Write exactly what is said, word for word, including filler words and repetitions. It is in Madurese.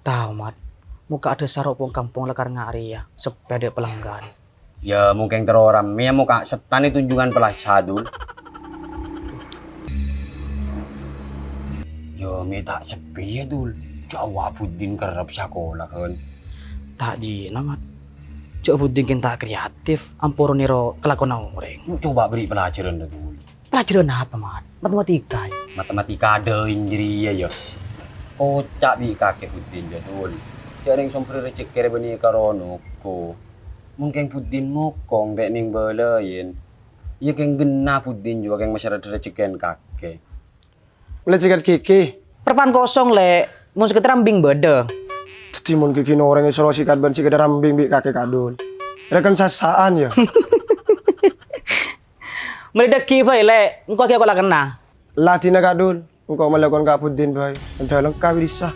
Tao, Mat. Mokka' dhâsar ompong kampong la karè nga'rèya, seppè adâ' pelanggan. Ya, mungkin terro rammè, ya, mokka' settan è Tunjungan Plaza, Dul. Ya, mè' ta' seppè, ya, Dul. Jhâ' awwa' Buddin kerrep sakola, kan. Ta' jina, Mat. Jhâ' Buddin kèng ta' kreatif, amporon nèro kalakowanna orèng. Yuk, coba beri pelajaran, Dul. Pelajaran apa, Mat? Matematika, ya? Matematika dâing jârèya, ya. Koca' bi' kakè Buddin, jâ, Dul. Jhâ' rèng sombher rejhekkè rè bânnè karo onoko. Mon kèng Buddin mokong ta' nèng bâlâi. Iyâ kèng ghenna Buddin jhuwa kèng masèrra rejhekkèn kakè. Mèlè sikat gigi. Perpan kosong, Lè'. Mon sakèdâr ambing bâdâ. Dhâddhi mon gigina orèng èsoro sikat bân sakèdâr ambing bi' kakè, Ka' Dul. Rèken sasaan, ya. Mèlè dhâggi' bhâi, Lè'. Engko' ghi' aku la kenna. La dina, Ka' Dul. Engko' mèlè kon Ka' Buddin bhâi. Endâ lengkap bisa.